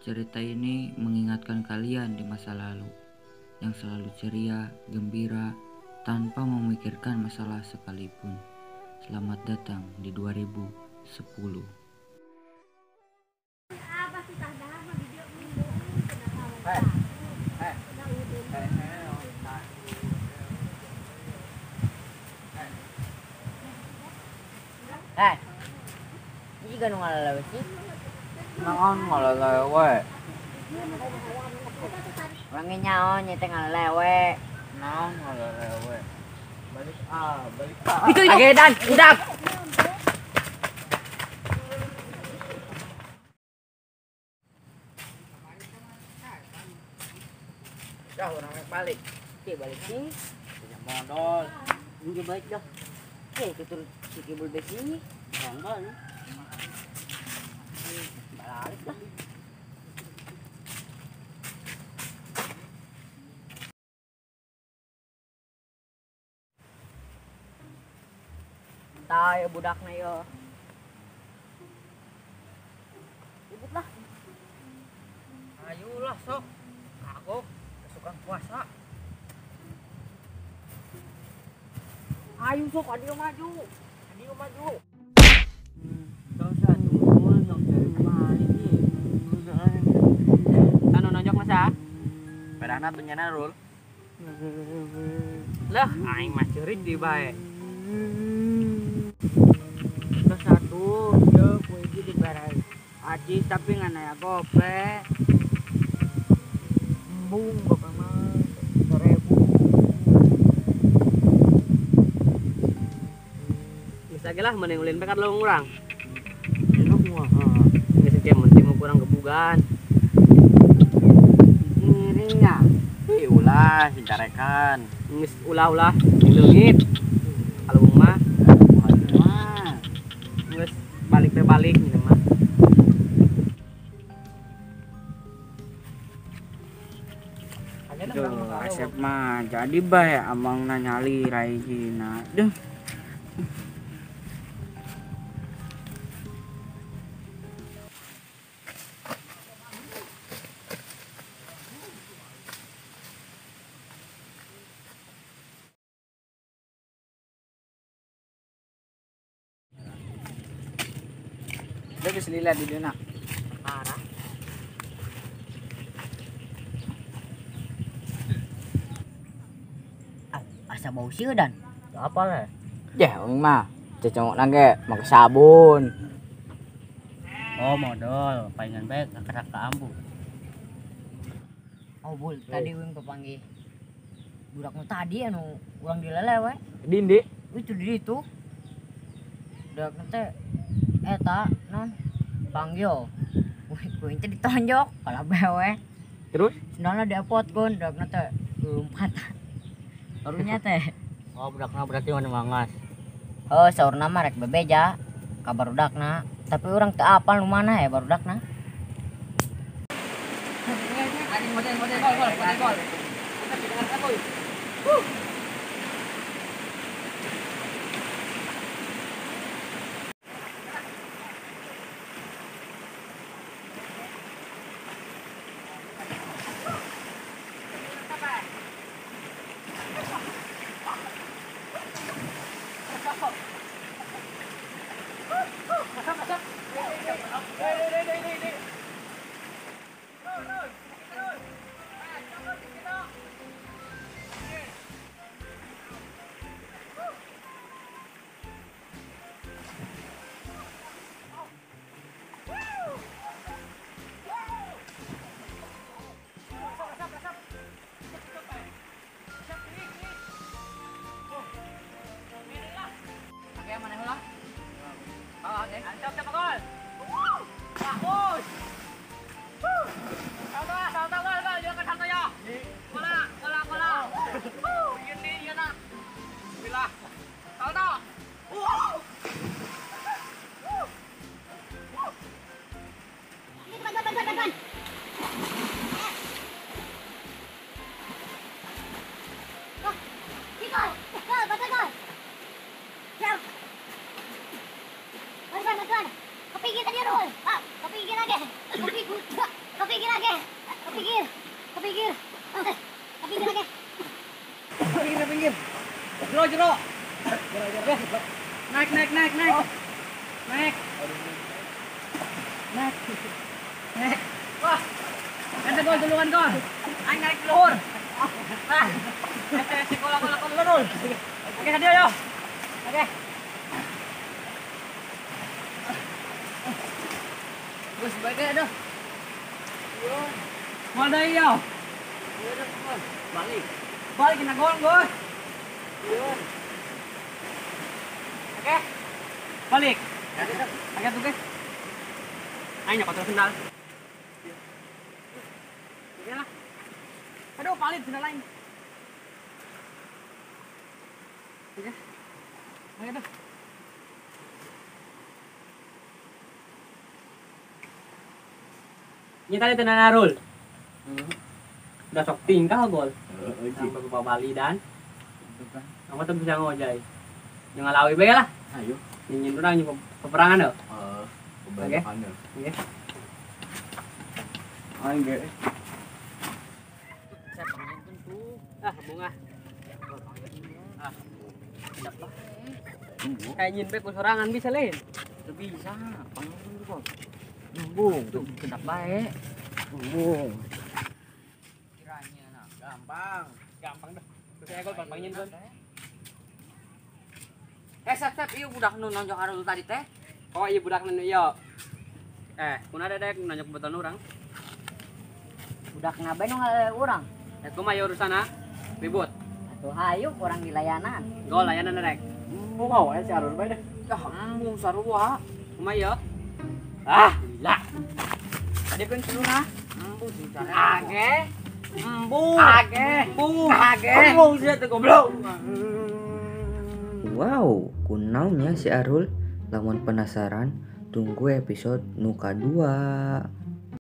Cerita ini mengingatkan kalian di masa lalu yang selalu ceria, gembira, tanpa memikirkan masalah sekalipun. Selamat datang di 2010. Hei, ini juga ngalalewe sih. Naon ngalalewe? Orangnya nyaon nyete ngalalewe. Naon ngalalewe? Balik ah, balik ah. Itu itu. Oke, dan udah. Dah orang balik. Oke, balik sih. Punya modal. Ini balik dah. Oke, tutur si kibul besi. Bang. Balik lah. Tah ya budakna yo. Ribut lah. Ayolah sok. Kagok kesukaan puasa. Ayo sok adio maju. Adio maju. Anu nonjok masa? Pedana tuh nyana rul. Lah, aing mah ceurik di bae. Terus satu, yo kue iki dibarai. Acis tapi ngan aya gope. Embung gope mah 1000. Geus age lah mending ulin bae ka leuweung urang. Geus teh penting mah kurang gebugan. Ngiringnya. Ih ulah sincarekan. Geus ulah-ulah leungit. Kaleuweung mah geus balik teh balik gitu mah. Duh, asep mah jadi bae amang nanyali raijina. Duh. Dia bisa lihat di duna. Parah. Asa bau sih dan. Apa lah? Ya, ung mah cecongok nangge make sabun. Oh, modal, palingan bae kakerak ka ambu. Oh, bul, tadi wing papanggih. Budak nu tadi anu urang dilelewe. Dindi. Itu di ditu. Budak teh eta non panggil. Wih, kuing teh ditonjok kalah bewe. Terus sendalna diapotkeun budakna teh lompatan. Barunya teh. Oh, budakna berarti mana mangas. Oh, saurna mah rek bebeja ka barudakna, tapi urang teu apal nu mana ya barudakna. Anjing model model gol gol model gol. Kita dengar aku. Kepikir tadi Rul. Kepikir lagi. Kepikir. Wah. Ente gol tulungan gol. Aing naik luhur. Nah. Sekolah kola kola lurul. Oke, hadir yo. Oke. Gus bae aduh. Mau deui yo. Balik. Balik kena gol, gol. Oke. Balik. Oke tuh, guys. Aing nyokot terus sendal. Oke lah. Aduh, palit sendal lain. Oke. Oke tuh. Ini tadi tenan Arul. Udah sok tingkah gol. Sampai ke Bali dan. Kamu tuh bisa ngojai. Jangan lawi bae lah. Ayo. Nyin urang nyin peperangan deh. Heeh. Kebanyakan ya. Oke. Aing ge. Saya panggilkan tuh. Ah, bunga. Ah. Kayak nyin bae ku sorangan bisa lain. Teu bisa, panggilkan tuh kok. Nunggu, tuh kedap bae. Nunggu. Kiranya nah, gampang. Gampang dah. Terus saya gol pangin gol. Sep, sep, ieu budak nu nonjok Arul tadi teh. Oh, iya budak nu ieu. Kuna ada dek nonjok botol urang. Budak ngabain nu ngale urang? Kumaha ieu urusana? Ribut. Atuh hayu urang di layanan. Gol layanan rek. Mau mau si Arul bae deh. Yah, embung sarua. Kumaha ieu? Ah, gila. Tadi kan celuna. Embung sih Age. Embung. Age. Embung. Age. Embung sia teh goblok. Wow, kunaonnya si Arul? Lamun penasaran, tunggu episode nu kadua.